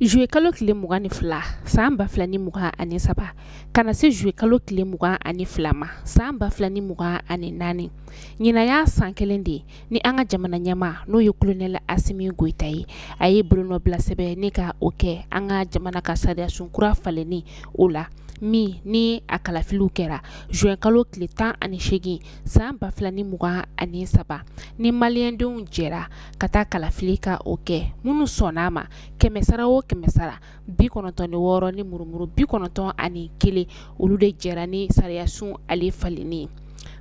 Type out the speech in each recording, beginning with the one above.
Juillet kalo tile 22 san 2023 ka na se juillet kalo tile 22 ma san 2024, ɲinan y'a san kelen de ye ni an ka jamana ɲɛmaa n'o ye colonel Asimi Goyita ye, a ye bolonɔbila sɛbɛn ni ka o kɛ an ka jamana ka sariyasun kura falenni o la, min ni a kalafiliw kɛra juin kalo tile 18 san 2023, ni maliyɛndenw jɛra ka taa kalafili ka o kɛ, minnu sɔnna a ma kɛmɛ sara o kɛmɛ sara 96 ni murumuru 91, olu de jɛra ni sariyasun ale falenni.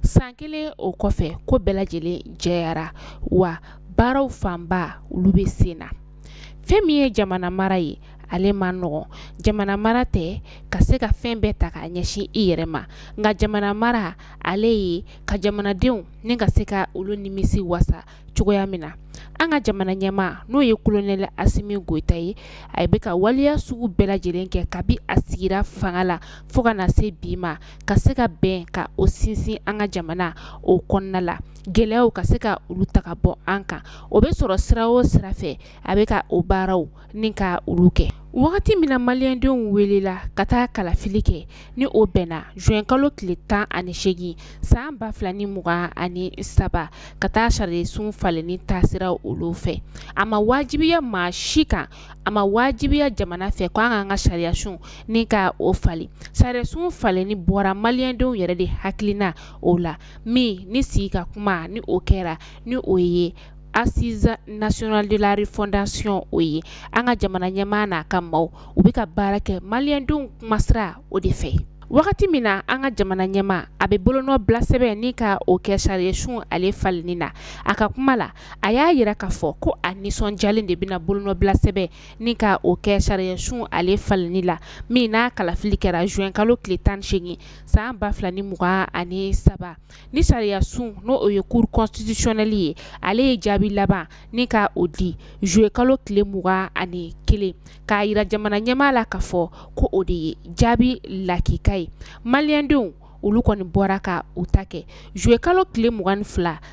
San kelen o kɔfɛ, ko bɛɛ lajɛlen jɛyara, wa baaraw fanba olu bɛ sen na. Fɛn min ye jamana mara ye, ale ma nɔgɔn. Jamana mara tɛ ka se ka fɛn bɛɛ ta k'a ɲɛsin i yɛrɛ ma, nka jamana mara ale ye ka jamanadenw ni ka se ka olu nimisi wasa cogoya min na. An ka jamana ɲɛmaa n'o ye colonel Asimi Goyita ye, a bɛ ka waleya sugu bɛɛ lajɛlen kɛ kabi a sigira fanga la fo ka na se bi ma, ka se ka bɛn ka o sinsin an ka jamana o kɔnɔna la, gɛlɛyaw ka se ka olu ta ka bɔ an kan. O bɛ sɔrɔ sira o sira fɛ, a bɛ ka o baaraw ni ka olu kɛ. Wagati min na maliyɛndenw welela ka taa kalafili kɛ, ni o bɛnna juin kalo tile 18 san 2023 ka taa sariyasun falenni taasiraw olu fɛ, a ma wajibiya maa si kan, a ma wajibiya jamana fɛ ko an k'an ka sariyasun ni ka o falen. Sariyasun falenni bɔra maliyɛndenw yɛrɛ de hakilina o la, min ni sigi ka kuma ni o kɛra, ni o ye Assise nationale de la refondation o ye. An ka jamana ɲɛmaa n'a ka maaw, u bɛ ka baara kɛ maliyɛndenw kumasira o de fɛ. Wagati min na an ka jamana ɲɛmaa a bɛ bolonɔbila sɛbɛn ni ka o kɛ sariyasun ale falenni na, a ka kuma la a y'a yira k'a fɔ ko a nisɔndiyalen de bɛna bolonɔbila sɛbɛn ni ka o kɛ sariyasun ale falenni la, min n'a kalafili kɛra juin kalo tile 18 san 2023. Ni sariyasun n'o o ye cour constitutionnelle ye, ale ye jaabi laban ni ka o di juillet kalo tile 21, k'a yira jamana ɲɛmaa la k'a fɔ ko o de ye jaabi lakika ye. Maliyɛndenw olu kɔni bɔra ka u ta kɛ juillet kalo tile 22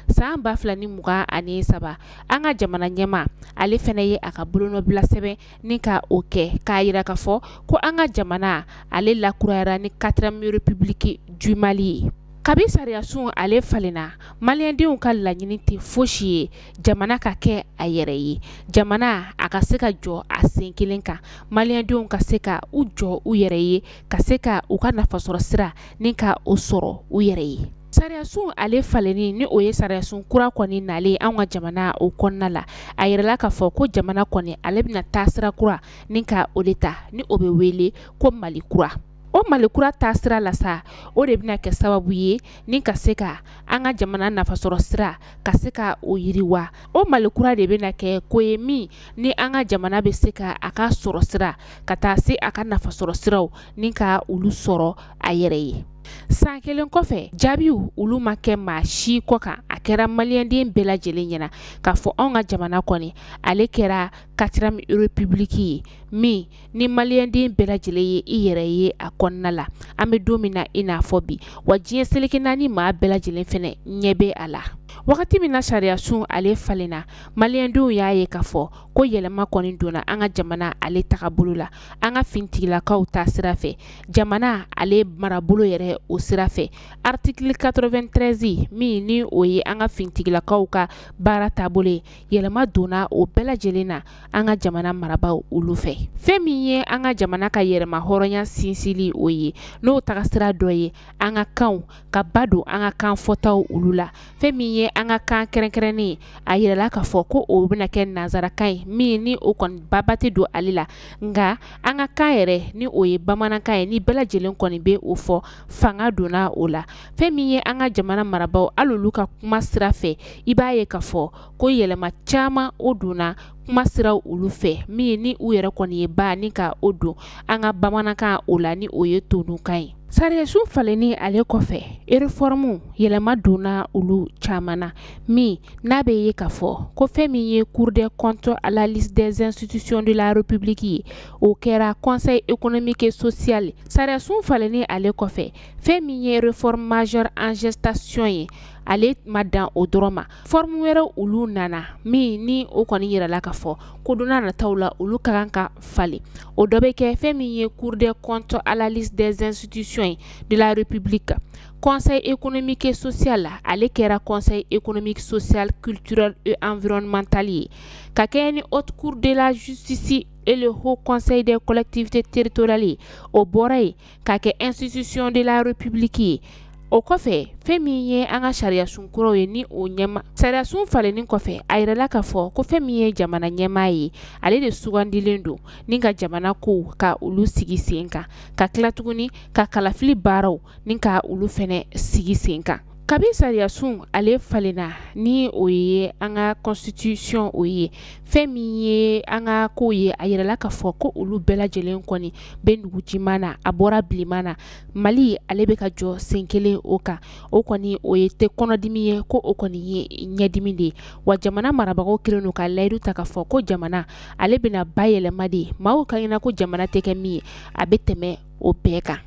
san 2023, an ka jamana ɲɛmaa ale fɛnɛ ye a ka bolonɔbila sɛbɛn ni ka o kɛ, k'a yira k'a fɔ ko an ka jamana ale lakurayara ni 4e république du Mali ye. Kabi sariyasun ale falenna, maliyɛndenw ka laɲini tɛ fosi ye jamana ka kɛ a yɛrɛ ye, jamana a ka se ka jɔ a sen kelen kan, maliyɛndenw ka se ka u jɔ u yɛrɛ ye, ka se ka u ka nafasɔrɔ sira ni ka o sɔrɔ u yɛrɛ ye. Sariyasun ale falenni ni o ye sariyasun kura kɔni nalen an ka jamana o kɔnɔna la, a yirala k'a fɔ ko jamana kɔni ale bɛna taasira kura ni ka o de ta, ni o bɛ wele ko Mali kura. O Mali kura taasira la sa, o de bɛna kɛ sababu ye ni ka se ka an ka jamana nafasɔrɔ sira ka se ka o yiriwa. O Mali kura de bɛna kɛ ko ye min ni an ka jamana bɛ se ka a ka sɔrɔ sira ka taa se a ka nafasɔrɔ siraw ni ka olu sɔrɔ a yɛrɛ ye. San kelen kɔfɛ, jaabiw olu ma kɛ maa si kɔ kan, a kɛra maliyɛnden bɛɛ lajɛlen ɲɛna k'a fɔ anw ka jamana kɔni ale kɛra 4e république ye, min ni maliyɛnden bɛɛ lajɛlen ye i yɛrɛ ye a kɔnɔna la. An bɛ don min na i n'a fɔ bi, wa diɲɛ seleke naani maa bɛɛ lajɛlen fɛnɛ ɲɛ bɛ a la. Wagati min na sariyasun ale falenna, maliyɛndenw y'a ye k'a fɔ ko yɛlɛma kɔni donna an ka jamana ale tagabolo la, an ka fintigilakaw ta sira fɛ, jamana ale marabolo yɛrɛ o sira fɛ. Article 93 min ni o ye an ka fintigilakaw ka baara taabolo ye, yɛlɛma donna o bɛɛ lajɛlen na an ka jamana marabaaw olu fɛ. Fɛn min ye an ka jamana ka yɛrɛma hɔrɔnya sinsili o ye, n'o tagasira dɔ ye an ka kanw ka ba don an ka kan fɔtaw olu la. Fɛn min ye an ka kan kɛrɛnkɛrɛnnen ye, a yirala k'a fɔ ko o bɛna kɛ nansarakan ye, min ni o kɔni baba tɛ don ale la, nka an ka kan yɛrɛ ni o ye bamanankan ye, ni bɛɛ lajɛlen kɔni bɛ o fɔ, fanga donna o la. Fɛn min ye an ka jamana marabaaw, hali olu ka kuma sira fɛ, i b'a ye k'a fɔ ko yɛlɛma caman o donna kuma siraw olu fɛ, min ni u yɛrɛ kɔni ye ba ni ka o don an ka bamanankan o la, ni o ye tonukan ye. Sariyasun falenni ale kɔfɛ, réforme yɛlɛma donna olu caman na, min n'a bɛ ye k'a fɔ ko fɛn min ye Cour des comptes à la liste des institutions de la République ye, o kɛra Conseil économique et social. Sariyasun falenni ale kɔfɛ, fɛn min ye réforme majeure en gestation ye, Ale ma dan o dɔrɔn ma, forme wɛrɛ olu nana min ni o kɔni yirala k'a fɔ ko don nataw la olu ka kan ka falen. O dɔ bɛ kɛ fɛn min ye Cour des comptes à la liste des institutions de la République. Conseil économique et social, ale kɛra Conseil économique, social, culturel et environnemental ye, ka kɛɲɛ ni Haute Cour de la justice et le Haut Conseil des collectivités territoriales ye. O bɔra yen ka kɛ institution de la République ye. O kɔfɛ, fɛn min ye an ka sariyasun kuraw ye, ni o ɲɛma sariyasun falenni kɔfɛ, a yirala k'a fɔ ko fɛn min ye jamana ɲɛmaa ye, ale de sugandilen don ni ka jamana kow ka olu sigi sen kan, ka tila tuguni ka kalafili baaraw ni ka olu fɛnɛ sigi sen kan. Kabi sariyasun ale falenna, ni o ye an ka constitution, o ye fɛn min ye an ka kow ye, a yirala k'a fɔ ko olu bɛɛ lajɛlen kɔni bɛ nugujiman na, a bɔra bilenman na. Mali ale bɛ ka jɔ sen kelen o kan. O kɔni o ye tɛ kɔnɔdimi ye, ko o kɔni ye ɲɛdimi de ye. Wa jamana marabagaw kɛlen don ka layidu ta k'a fɔ ko jamana ale bɛna bayɛlɛma de, maaw ka ɲɛna ko jamana tɛ kɛ min ye, a bɛ tɛmɛ o bɛɛ kan.